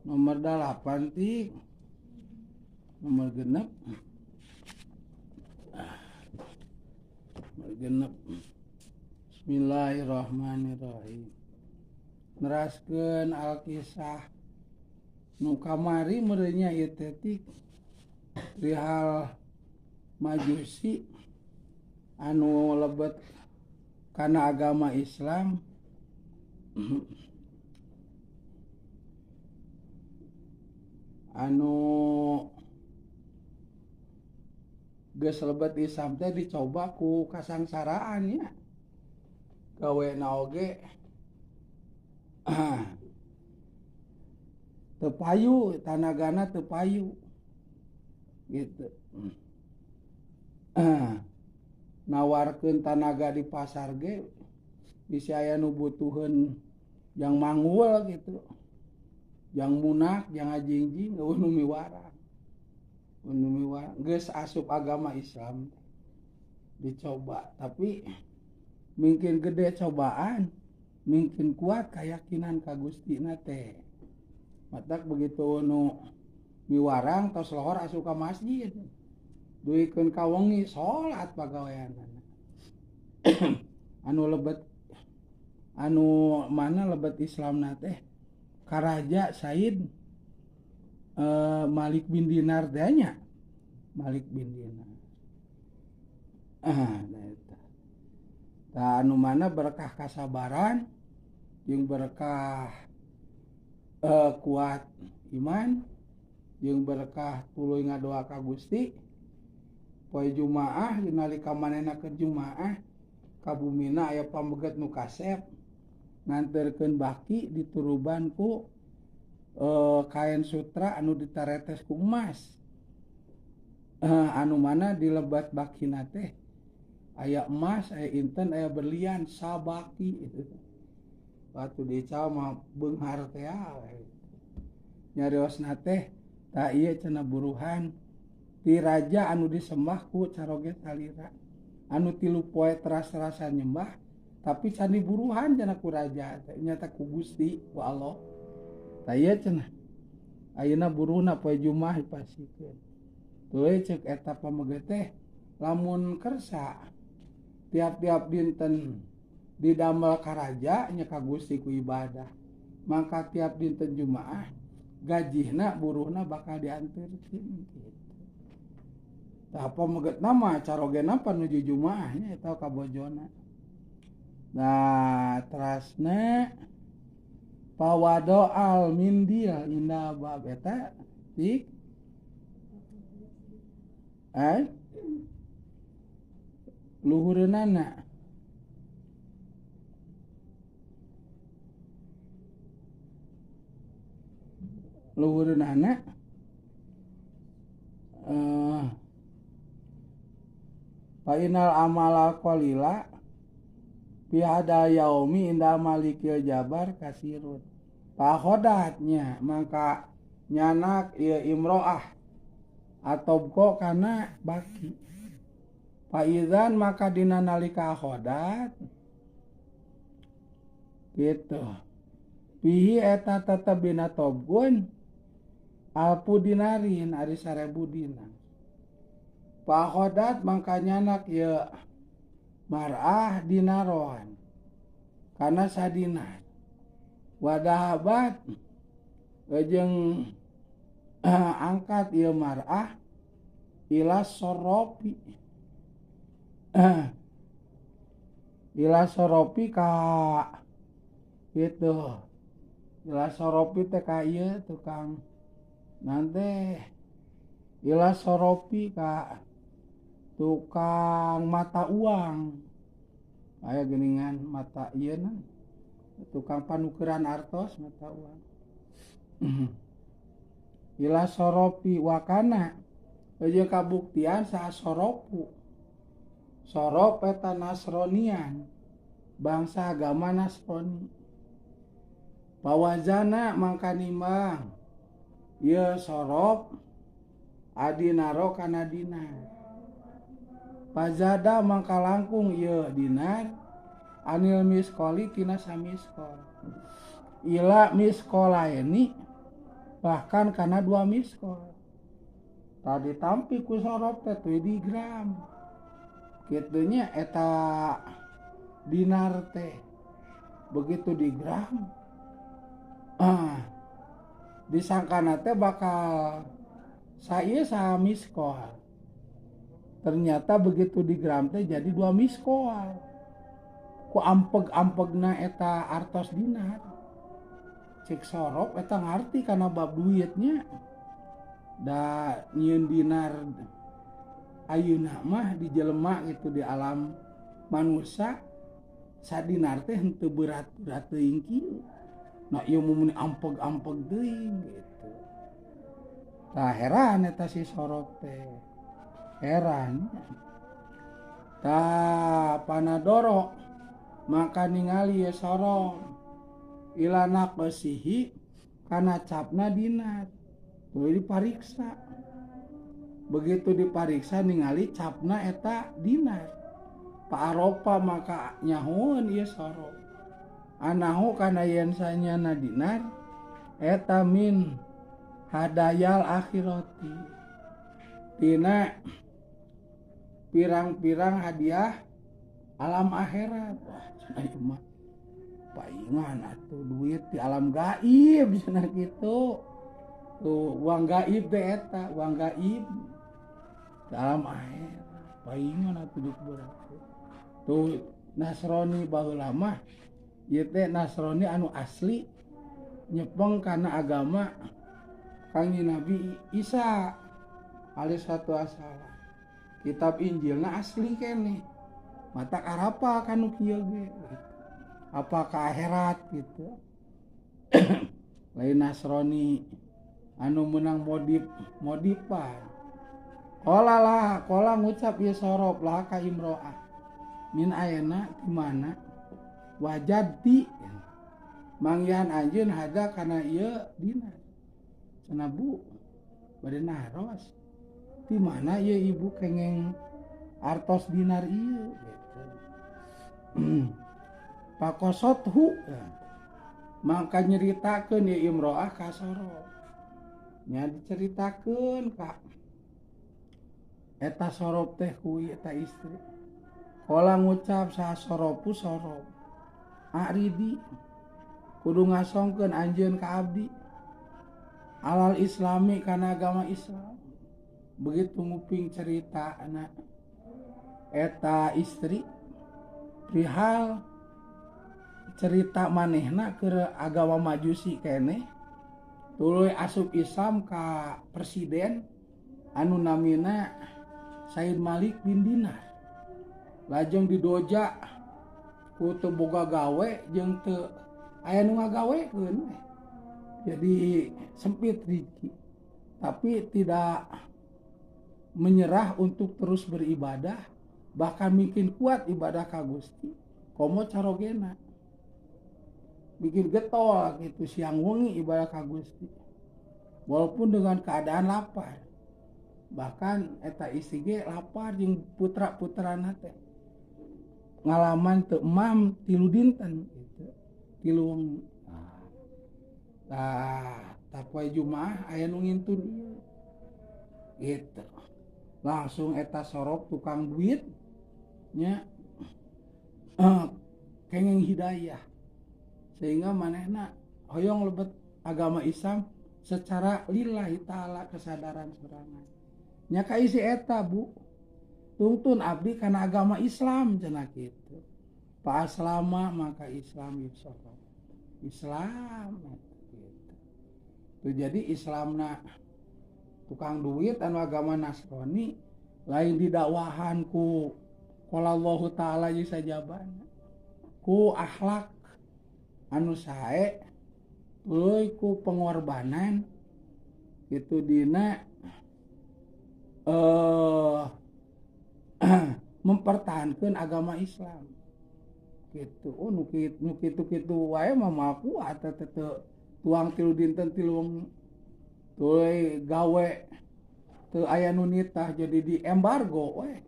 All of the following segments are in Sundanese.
Nomor 8 ti nomor 6. Nomor 6. Bismillahirrahmanirrahim. Neraskeun alkisah nu kamari meureunnya ieu teh tik perihal majusi anu lebet kana agama Islam. Anu geus lebet Islam teh dicoba ku kasangsaraan nya. Gawena oge teu payu, tanagana teu payu gitu. Nawarkeun tanaga di pasar ge bisi aya nu butuheun jang manggul gitu. Jang munak, jang ngajingjing, eueuh nu miwarang. Nu miwarang geus asup agama Islam dicoba, tapi mungkin gede cobaan, mungkin kuat keyakinan ka Gustina teh. Matak begitu nu miwarang tos lohor asup ka masjid. Duikeun ka wengi salat pagaweanana. Anu lebet anu mana lebet Islamna teh Karaja Said Malik bin Dinar teh nya. Malik bin Dinar. Nah eta. Tah anu mana berkah kasabaran jeung berkah kuat iman jeung berkah tuluy ngadoa ka Gusti. Poe Jumaah nalika manehna keur Jumaah ka bumina aya pameget nu kasep nganterkeun baki dituruban ku kain sutra anu ditaretes ku emas. Anu mana dilebat bakina teh aya emas, aya inten, aya berlian sabaki itu. Waktu dical mah beunghar teh nyariosna teh tah ieu cenah buruhan ti raja anu disembah ku caroge salira anu tilu poe teras-terasan nyembah tapi can diburuhan cenah ku raja teh nyata ku Gusti ku Allah. Tah ieu cenah ayeuna buruhna poe Jumaah dipasikeun. Tuluy ceuk eta pameget teh lamun kersa tiap-tiap dinten didamel ka raja nya ka Gusti ku ibadah, maka tiap dinten Jumaah gajihna buruhna bakal dianterkeun gitu. Tah pamegetna mah carogena panuju Jumaah nya eta ka bojona. Nah terasna pawado al mindil inda bab eta tik luhureunana luhureunana fa inal amala qalila fi hada yaumi inda malikil jabar kasirun. Pahodatnya maka nyanak ieu imroah atau kok kana baki. Faizan maka dina nalika khodat gitu. Pihi eta tetep dina tobgun alpu dinarin ari 1000 dinar. Pahodat maka nyanak ieu mar'ah dinaron kana sadinar. Wadahabat jeung angkat ieu mar'ah ila soropi. Ila soropi ka gitu. Ila soropi teh ka ieu tukang nanti ila soropi ka tukang mata uang. Aya geuningan mata ieu na tukang panukeran artos mata uang. Ila soropi wakana jeung kabuktian saha soropu. Sorop eta Nasronian, bangsa agama Nasrani. Pawazana mangka nimbang ieu sorop adinaro kana dinar. Pazada mangka langkung ieu dinar anil miskoli tina samiskol. Ila miskolaini Bahkan karena 2 miskol. Tadi tampi ku sorop teh tuluy digram. Kitu nya eta dinar teh. Begitu digram, disangkana teh bakal saieu samiskol. Ternyata begitu digram teh jadi 2 miskol. Ku ampeg-ampegna eta artos dinar. Cek sorop eta ngarti kana bab duitnya. Da nyieun dinar ayeuna mah di jelema gitu di alam manusia sadinar teh henteu berat-berat teuing kieu. Nah ieu mun ampeg-ampeg teuing gitu. Tah heran eta si sorop teh. Heran. Tah panadoro maka ningali ye sorop ilana qasihi kana capna dinar. Tuluy dipariksa. Begitu dipariksa ningali capna eta dinar. Paaropa maka nyahoeun ieu sorop. Anahu kana yen sanyana dinar eta min hadayal akhirati. Tina pirang-pirang hadiah alam akhirat. Wah, cenah ieu mah paingan atuh duit di alam gaib cenah kitu. Tuh uang gaib teh eta, uang gaib di alam akhirat. Paingan atuh duit berat. Tuh Nasrani baheula mah ieu teh Nasrani anu asli nyepeng kana agama Kangjeng Nabi Isa alaihi salatu wassalam. Kitab Injilna asli keneh. Mata arapa kanu kieu ge. Apa ka akhirat gitu. Lain Nasrani anu menang modipan. Qala lah, qala ngucap ieu sorop lah ka imro'ah. Min ayeuna di mana wajadti manggihan anjeun hada kana ieu dinar. Cenah bu bade naros. Di mana ieu ibu kengeng artos dinar ieu gitu. Pakosothu maka nyeritakeun ieu imro'ah ka sorop. Nya diceritakeun ka eta sorop teh ku eta istri. Qala ngucap saha soropu sorop. Aridi kudu ngasongkeun anjeun ka abdi alal islami kana agama Islam. Begitu nguping cerita anak eta istri perihal cerita manehna keur agama Majusi keneh tuluy asup Islam ka presiden anu namina Said Malik bin Dinar. Lajeng didoja ku teu boga gawe jeung teu aya nu ngagawekeun. Jadi sempit rezeki. Tapi tidak menyerah untuk terus beribadah, bahkan bikin kuat ibadah ka Gusti. Komo carogena. Bikin getol gitu siang wengi ibadah ka Gusti. Walaupun dengan keadaan lapar. Bahkan eta istri ge lapar jeung putra-putrana teh. Ngalaman teu emam 3 dinten gitu. 3 wengi. Tah, poe Jumaah aya nu ngintun ieu. Gitu. Langsung eta sorop tukang duit nya kenging hidayah. Sehingga manehna hoyong lebet agama Islam secara lillahi ta'ala kesadaran sorangan. Nya kaisi eta bu, tungtun abdi kana agama Islam cenah kitu. Fa aslama maka Islam yusuf. Islam gitu. Tuh jadi Islamna tukang duit anu agama Nasrani lain didakwahan ku qala Allahu ta'ala jeung sajabana. Ku akhlak anu sae tuluy ku pengorbanan itu dina mempertahankan agama Islam gitu. Oh nu kitu-kitu wae mah moal kuat teh teu tuang 3 dinten 3 wengi tuluy gawe teu aya nu nitah jadi di embargo we.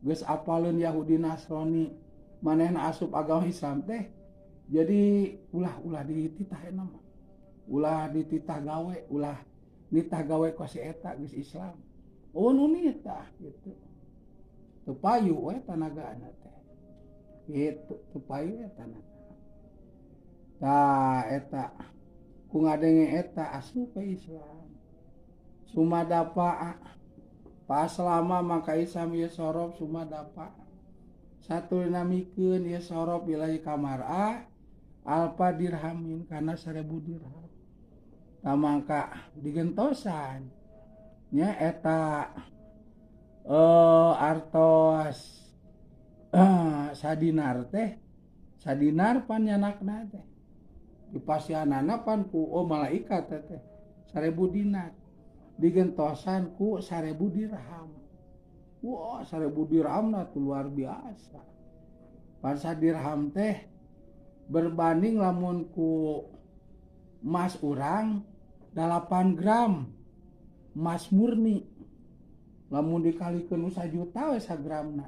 Geus apaleun Yahudi Nasrani manehna asup agama Islam teh jadi ulah-ulah dititah eta mah. Ulah dititah gawe, ulah nitah gawe ka si eta geus Islam. Oh nu nitah gitu. Teu payu we tanagana teh. Gitu, teu payu we tanaga. Tah eta ku ngadenge eta asup Islam. Sumadapa paslama maka Islam ieu sorob sumadapa. Satu dinamikeun ieu sorob ilahi kamara alfa dirhamin kana 1000 dirham. Tah mangka digentosan nya eta artos sadinar teh sadinar pan nyanakna teh dipasihanana pan ku malaikat teh 1000 dinar digentosan ku 1000 dirham. Wah, 1000 dirham na tuh luar biasa. Pan sadirham teh berbanding lamun ku emas urang 8 gram emas murni. Lamun dikalikeun 1 juta we sagramna.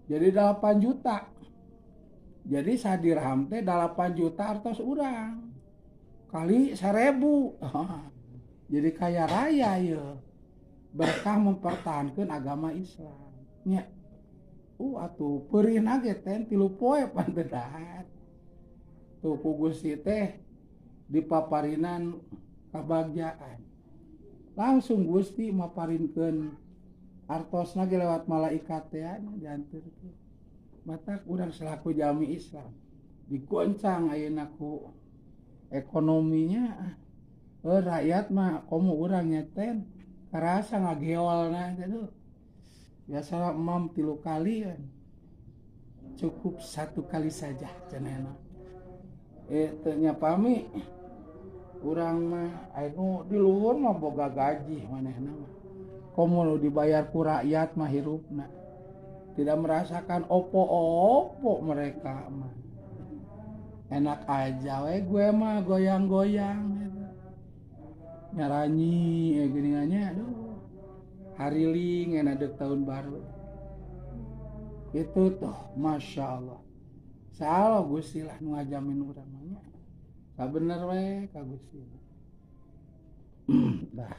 Jadi 8 juta. Jadi sadirham teh 8 juta artos urang. Kali 1000. Jadi kaya raya ieu. Berkah mempertahankan agama Islam. Nya. Atuh peurihna ge teh 3 poe pan teu dahat. Tuh ku Gusti teh dipaparinan kabagjaan. Langsung Gusti maparinkeun artosna ge lewat malaikat teh dianterkeun. Matak urang selaku jami Islam digoncang ayeuna ku ekonominya. Rakyat mah komo urang nyeten karasa ngageolna teh tuh. Biasa emam 3 kali kan. Cukup 1 kali saja cenah. Teu nya pami urang mah anu di luhur mah boga gaji manehna mah. Komo nu dibayar ku rakyat mah hirupna. Tidak merasakan opo-opo mereka mah. Enak aja we gue mah goyang-goyang gitu. Nyaranyi geuningannya aduh. Hariling enak deuk tahun baru. Itu tuh Masya Allah. Salah Gusti lah nu ngajamin urang mah nya. Sabener we ka Gusti. Dah.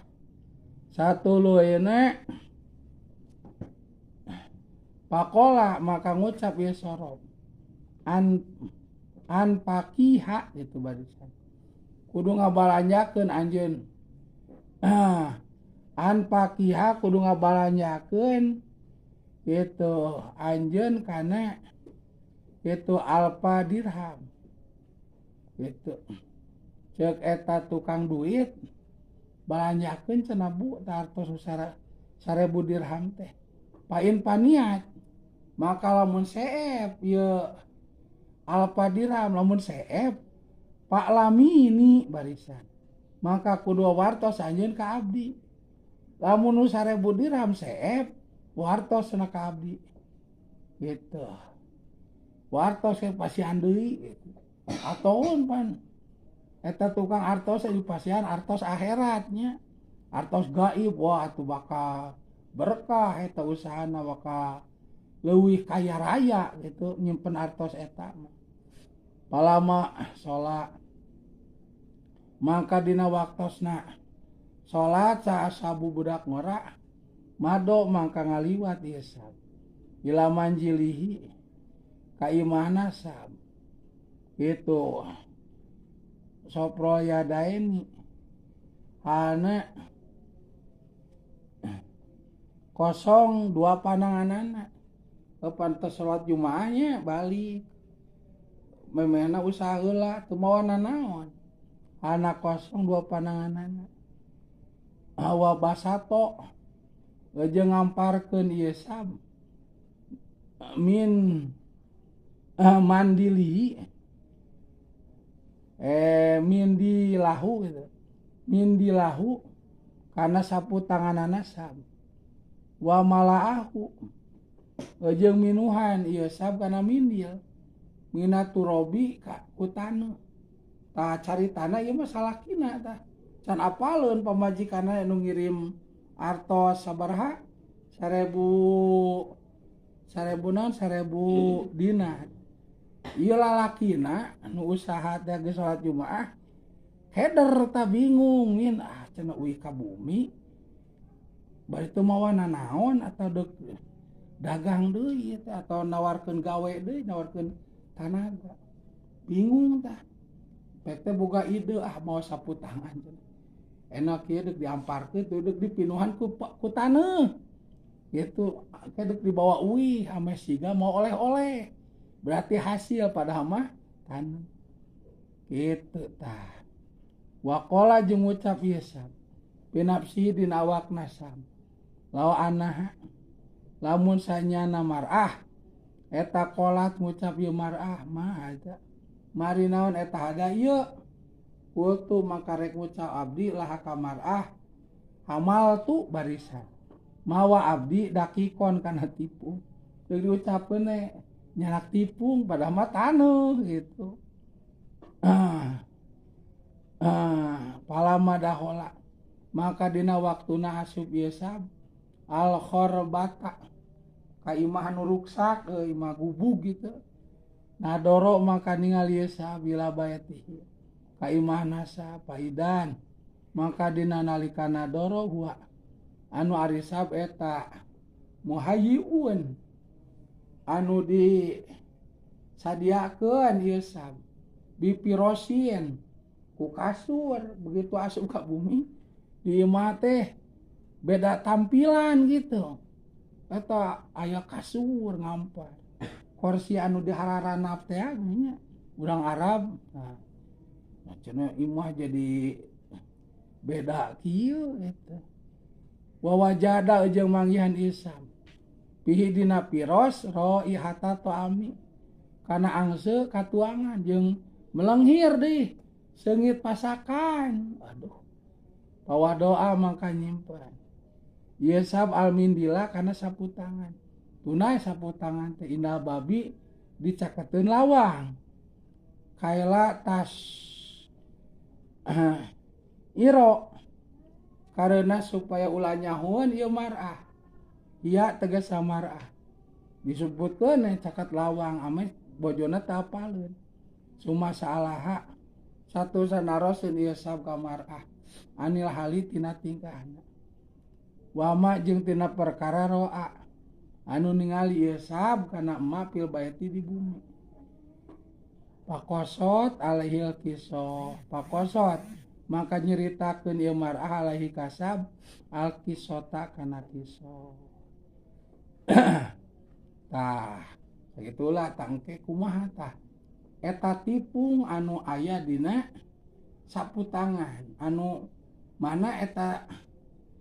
Satu lu ayeuna pakola maka ngucap ieu sorob. An pakiha gitu barisan. Kudu ngabalanjakeun anjeun. An pakiha kudu ngabalanjakeun gitu anjeun kana itu alfa dirham. Gitu. Ceuk eta tukang duit balanjakeun cenah bu tartos 1000 dirham teh. Pain paniat maka lamun seep ieu alfa dirham lamun seep Pak Lamini barisan. Maka kudu wartos anjeun ka abdi. Lamun nu 1000 dirham seep wartos cenah ka abdi. Gitu. Wartos ke pasihan deui gitu. Atoun pan eta tukang artos di pasihan artos akhiratnya. Artos gaib wah atuh bakal berkah eta usahana bakal leuwih kaya raya gitu nyimpen artos eta mah. Palama salat maka dina waktosna salat sabu budak ngora mado mangka ngaliwat ieu sab ila manjilihi ka imahna sab itu sopro yadaini hana kosong 2 pananganana pantes salat jumaahnya balik memehna usaha heula teu mawa nanaon hana kosong 2 pananganana awa basato jeung ngamparkeun ieu sab min mandili mindilahu gitu mindilahu karena sapu tanganana sab wa malaahu jeung minuhan ieu sab kana mindil minaturobi ka ku taneuh tah caritana ieu mah salakina tah can apaleun pamajikanna nu ngirim artos sabaraha 1000 naon 1000 dinar ieu lalakina nu usaha teh geus salat Jumaah Keder ta bingung min ah cenah uih ka bumi bari teu mawa nanaon atau deuk dagang deui ieu teh atau nawarkeun gawe deui nawarkeun tanaga. Bingung tah. Pek teh boga ide ah mawa sapu tangan cenah. Enak ieu deuk diamparkeun teu deuk dipinuhan ku taneuh. Gitu ke deuk dibawa uih ame siga mau oleh-oleh. Berarti hasil padahal mah taneuh. Gitu tah. Waqala jeung ngucap ieu sam pinafsi dina awakna sam law anaha lamun sanyana mar'ah eta qolat ngucap ieu mar'ah mah aja mari naon eta hada ieu qultu maka rek ngucap abdi laha ka mar'ah hamal tu barisan mawa abdi dakikon kana tipung deuk diucapkeun we nyarak tipung padahal mah taneuh gitu. Palama dahola maka dina waktuna asup ieu sab al khorbata ka imah anu ruksak imah gubug gitu. Nadoro maka ningali ieu sab bila baetihi ka imah nasa paidan maka dina nalika nadoro huwa anu ari sab eta muhayyiun anu disadiakeun ieu sab bipirosin ku kasur. Begitu asup ka bumi di imah teh beda tampilan gitu. Eta aya kasur ngampar kursi anu dihararanap teh nya urang Arab. Nah cenah imah jadi beda kieu eta. Wawajada jeung manggihan isam pihi dina piros roihata toami kana angse katuangan jeung melenghir deui seungit pasakan. Aduh bawa doa mangka nyimpen ieu sab almindila kana sapu tangan tunai sapu tangan teh indah babi dicaketeun lawang kaela tas iro karena supaya ulah nyahoan ieu mar'ah ieu tegas mar'ah disebutkeun caket lawang ame bojona teu apaleun suma saalaha satu sanaroseun ieu sab ka mar'ah anil hali tina tingkahna wama jeung tina perkara roa anu ningali ieu sab kana emak fil baiti di bumi pakosot alaihil kisoh pakosot maka nyeritakeun ieu mar'ah alaihi kasab al kisota kana kisoh. Tah sagitulah tangke kumaha tah eta tipung anu aya dina sapu tangan anu mana eta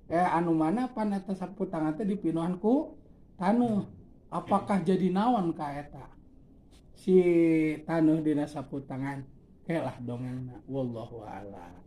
anu mana pan eta sapu tangan teh dipinuhan ku taneuh apakah jadi naon ka eta si taneuh dina sapu tangan kelah dongengna wallahu a'lam.